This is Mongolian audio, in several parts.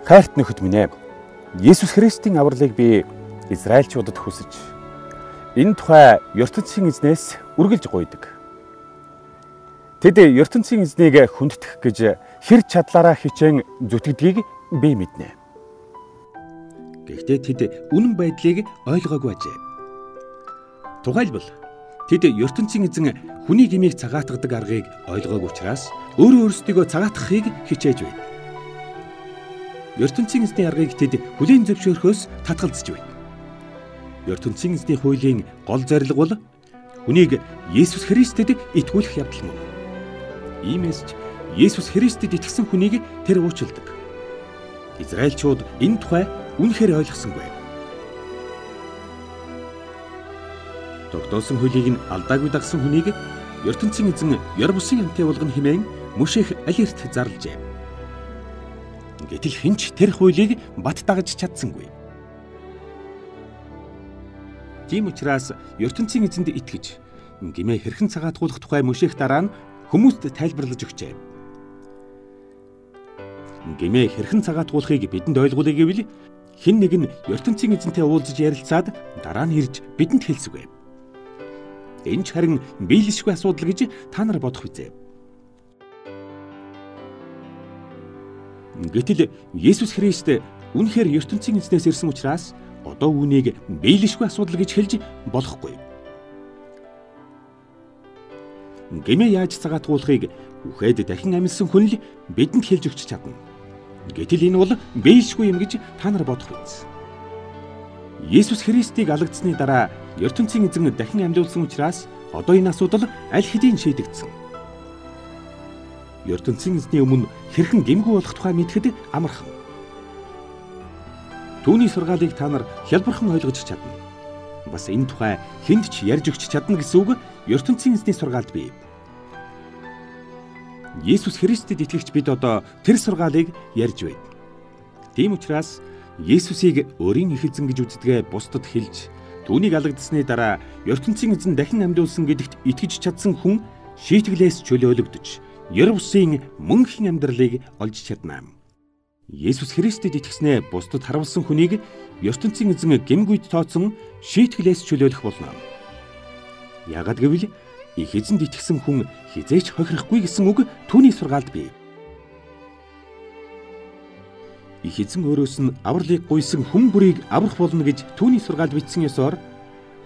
Хайрт нөхөд минь ээ. Есүс Христийн авралыг би Израильчуудад хүсэж энэ тухай ертөнцийн эзнээс үргэлж гуйдаг. Тэд ертөнцийн эзнийг хүндэтгэх гэж хэр чадлаараа хичээн зүтгэдгийг би мэднэ. Гэхдээ тэд үнэн байдлыг ойлгоогүй ажээ. Тухайлбал тэд ертөнцийн эзэн хүний гмийг цагаатгадаг аргыг ойлгоогүй учраас өөрөө өөрсдийгөө цагаатгахыг хичээж байд. Ертөнцийн эзний аргыг тэд хүлээн зөвшөөрөхөөс татгалзаж байд. Ертөнцийн эзний хуулийн гол зорилго бол хүнийг Есүс Христэд итгүүлэх явдал мөн. Иймээс ч Есүс Христэд итгэсэн хүнийг тэр уучилдаг. Израильчууд энэ тухай үнэхээр ойлгосонгүй. Тогтоосон хуулийг нь алдаагүй дагсан хүнийг ертөнцийн эзэн ёр бусын амтай болгоно хэмээн Мөшех аль эрт зарлжээ. Гэтэл хэн ч тэр хуулийг бат дагаж чадсангүй. Тийм учраас ертөнцийн эзэнд итгэж гэмээ хэрхэн цагаатгуулах тухай Мөшех дараа нь хүмүүст тайлбарлаж өгчээ. Гэмээ хэрхэн цагаатгуулахыг бидэнд ойлгуулъя гэвэл хэн нэг нь ертөнцийн эзэнтэй уулзаж ярилцаад дараа нь ирж бидэнд хэлсэгүй. Энэ ч харин биелшгүй асуудал гэж та нар бодох үзээ. Гэтэл Есүс Христ үнэхээр ертөнцийн эзнээс ирсэн учраас одоо үүнийг биелшгүй асуудал гэж хэлж болохгүй. Гэмээ яаж цагаатгуулахыг үхээд дахин амьсан хүн л бидэнд хэлж өгч чадна. Гэтэл энэ бол биелшгүй юм гэж та нар бодох биз. Есүс Христийг алагдсаны дараа ертөнцийн эзэн дахин амьдуулсан учраас одоо энэ асуудал аль хэдийн шийдэгдсэн. Ертөнцийн эзний өмнө хэрхэн гэмгүй болох тухай мэдэхэд амархан. Түүний сургаалыг та нар хялбархан ойлгож чадна. Бас энэ тухай хүнд ч ярьж өгч чадна гэсэн үг ертөнцийн эзний сургаалд бий. Есүс Христэд итгэгч бид одоо тэр сургаалыг ярьж байна. Тийм учраас Есүсийг өөрийн их эзэн гэж үздгээ бусдад хэлж түүнийг алагдсаны дараа ертөнцийн эзэн дахин амьдуулсан гэдэгт итгэж чадсан хүн шийтгэлээс чөлөөлөгдөж ер бусын мөнхийн амьдралыг олж чадна. Есүс Христэд итгэснээ бусдад харуулсан хүнийг ертөнцийн эзэн гэмгүйд тооцсон шийтгэлээс чөлөөлөх болно. Яагаад гэвэл их эзэнд итгэсэн хүн хэзээ ч хохирохгүй гэсэн үг түүний сургаалд бий. Их эзэн өөрөөс нь авралыг гуйсан хүн бүрийг аврах болно гэж түүний сургаалд бичсэн ёсоор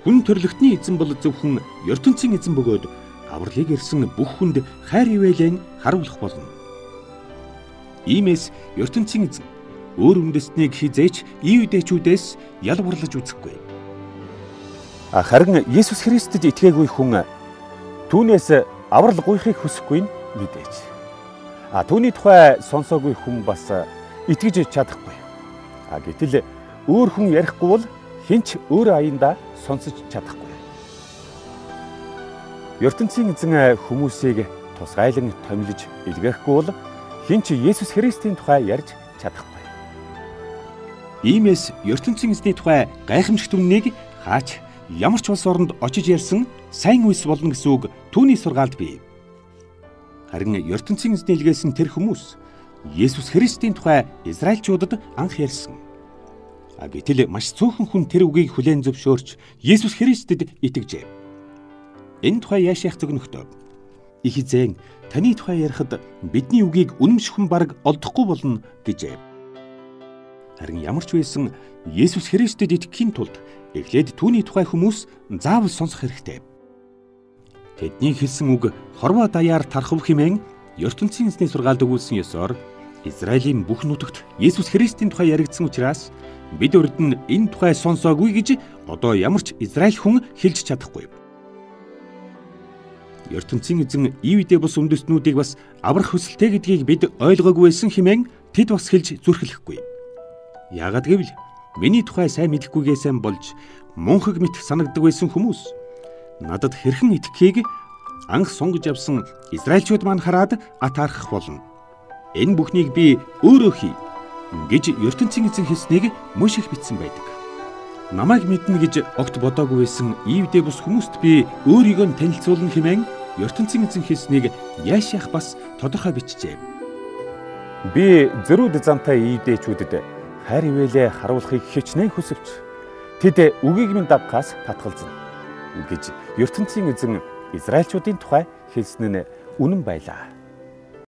хүн төрлөختний эзэн бол зөвхөн ертөнцийн эзэн бөгөөд авралыг ирсэн бүх хүнд хайр ивээлэн харуулах болно. Иймээс ертөнцийн эзэн өөр үндэстнийг хэзээ ч иудэчүүдээс ялварлаж үзэхгүй. Харин Есүс Христэд итгээгүй хүн түүнээс аврал гуйхыг хүсэхгүй нь мэдээж. Түүний тухай сонсоогүй хүн бас итгэж чадахгүй. Гэтэл өөр хүн ярихгүй бол хэн ч өөр аяндаа сонсож чадахгүй. Ертөнцийн эзэн хүмүүсийг тусгайлан томилж илгээхгүй бол хэн ч Есүс Христийн тухай ярьж чадахгүй. Иймээс ертөнцийн эзний тухай гайхамшигт үннийг хаач ямар ч улс оронд очиж ярьсан сайн үйлс болно гэсэн үг түүний сургаалд бий. Харин ертөнцийн эзний илгээсэн тэр хүмүүс Есүс Христийн тухай Израильчуудад анх ярьсан. Гэтэл маш цөөхөн хүн тэр үгийг хүлээн зөвшөөрч Есүс Христэд итгэжээ. Энэ тухай яаш яах зөгнөхтөө. Их эзэн таны тухай ярихад бидний үгийг үнэмших хүн бараг олдохгүй болно гэжээ. Харин ямар ч байсан Есүс Христэд итгэхийн тулд эхлээд түүний тухай хүмүүс заавал сонсох хэрэгтэй. Тэдний хэлсэн үг хорвоо даяар тархав хэмээн ертөнцийн эзний сургаалд өгүүлсэн ёсоор Израилийн бүх нутагт Есүс Христийн тухай яригдсан учраас бид урд нь энэ тухай сонсоогүй гэж одоо ямар ч Израиль хүн хэлж чадахгүй. Ертөнцийн эзэн Иудэ бус үндэстнүүдийг бас аврах хүсэлтэй гэдгийг бид ойлгоогүй байсан хэмээн тэд бас хэлж зүрхлэхгүй. Яагаад гэвэл миний тухай сайн мэдэхгүйгээсээ болж мунхаг мэт санагддаг байсан хүмүүс надад хэрхэн итгэхийг анх сунгаж авсан Израильчууд маань хараад атаархах болно. Энэ бүхнийг би өөрөө хий гэж ертөнцийн эзэн хэлснийг Мөшех бичсэн байдаг. Намайг мэднэ гэж огт бодоогүй байсан Иудэ бус хүмүүст би өөрийгөө нь танилцуулна хэмээн ертөнцийн эзэн хэлснийг яаш яах бас тодорхой бичжээ. Би зөрүүд зантай иудейчүүдэд хайр ивэлээ харуулахыг хичнээн хүсвч тэд үгийг минь дагахаас татгалзана гэж ертөнцийн эзэн Израильчуудын тухай хэлсэн нь үнэн байлаа.